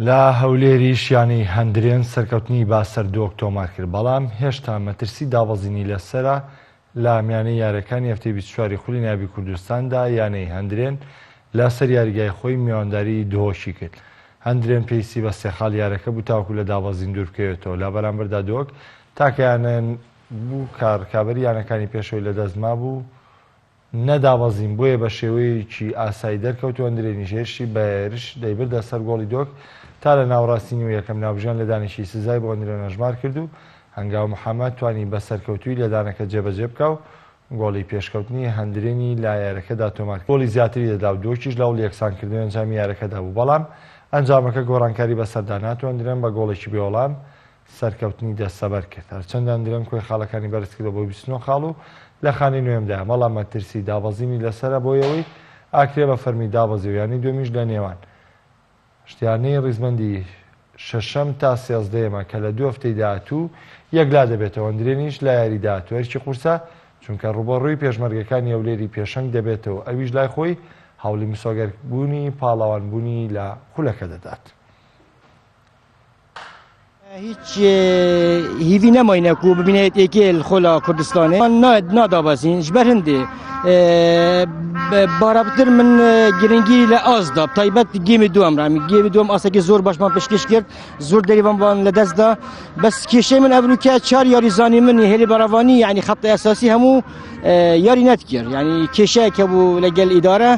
لە هەولێریش یانەی هەندرێن سەرکەوتنی بە سەر دۆک تۆمارکرد، بەڵام هێشتا مەترسی دابەزینی لەسەرە، لە میانەی یاریەکانی هەفتەی 24 ی خولی نایابی کوردستاندا یانەی هەندرێن لەسەر یاریگای خۆی میوانداری دهۆکی کرد. هەندرێن پێویستی بە سێ خاڵ یارەکە بوو تاوەکو لە دابەزین دووربکەوێتەوە، لە بەرامبەردا دهۆک تاکە یانە بوو کە رکابەری یانەکانی پێشەوەی لەدەست مابوو، نەدابەزین، بۆیە بە شێوەیەکی ئاسایی دەرکەوت و ئەندرێنیش هێرشی بە هێرش دەیبردە سەر گۆڵی دۆک تا لە ناوەڕاستی نیوەی یەکەم ناوبژیان لێدانێکی سزای بۆ ئەندرێن ئەژمار کرد و هەنگاو محەمەد توانی بە سەرکەوتوویی لێدانەکە جێبەجێ بکا و گۆڵی پێشکەوتنی هەندرێنی لە یارەکەدا تۆمار کرد. گۆڵی زیاتری دەدا و دۆکیش لە هەوڵی یەکسانکردنەوەی ئەنجامی یارەکەدا بوو، بەڵام ئەنجامەکە گۆڕانکاری بەسەردا نات و ئەندرێن بە گۆڵێکی بێوەڵام سەرکەوتنی دەستەبەر کرد. هەرچەندە ئەندرێن کۆی خاڵەکانی بەرزکردەوە بۆ 29 خاڵ و لە خانەی نۆیەمدایە، بەڵام مەترسی دابەزینی لەسەرە بۆی ئەوەی ئاکرێ بە فەرمی دابەزی و یانەی دووەمیش لە نێوان شتیانەی ڕیزبەندی شەشەم تا سێزدەیەمە کە لە دوو هەفتەی داهاتوو یەکلا دەبێتەوە، ئەندرێنیش لە یاری داهاتوو ئەرکی قورسە، چونکە ڕووبەڕووی پێشمەرگەکانی هەولێری پێشەنگ دەبێتەوە، ئەویش لای خۆی هەوڵی مسۆگەربوونی پاڵەوانبوونی لە خولەکە دەدات. هیچ هیوی نەماینە کو ببینێت یەکێ خۆلا کوردستانێ نادابەزین ji ber hindê بارابتر من گرنگی لە ئازدا تایبەت گێمی دوم ڕامی گێمی دوم ئاسەکی زۆر باشمان پێشکەش کرد زۆر دەریوان بان لە دەستدا بەس کێشەی من ئەبروکە چار یاریزانی من هێلی بەڕەوانی یعنی خەتە ئەساسی هەموو یاری نەتکرد یعنی کێشەیەک هەبوو لەگەل ئیدارە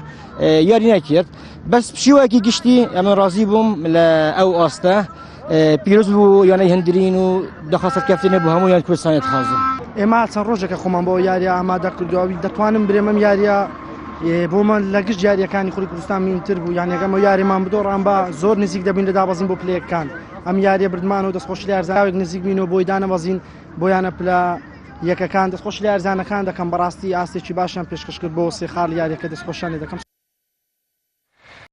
یاری نەکرد بەس پشیوەکی گشتی ئەمە ڕازی بووم لە ئەو ئاستە پیرۆز بوو یانەی هەندرین و دەخوا سەرکەفتنە بۆ هەموو یان کوردستانی دخوازم. ئێمە چەند ڕۆژێکە خۆمان بۆ یاریە ئامادە کردووە دەتوانم برێم ئەم یاریە بۆمان لە گشت یاریەکانی خولی کوردستان مهمتر بوو یان یەکەم یاریمان بدۆڕان بە زۆر نزیک دەبین لە دابەزین بۆ پلەیەکان ئەم یاریە بردمان و دەستخۆشی لە یارزانێک نزیک بین و بۆی دانەبەزین بۆ یانە پلە یەکەکان دەستخۆشی لە یارزانەکان دەکەم بەڕاستی ئاستێکی باشیان پێشکەش کرد بۆ سێ خاڵ یاریەکە دەستخۆشیان لێ دەکەم.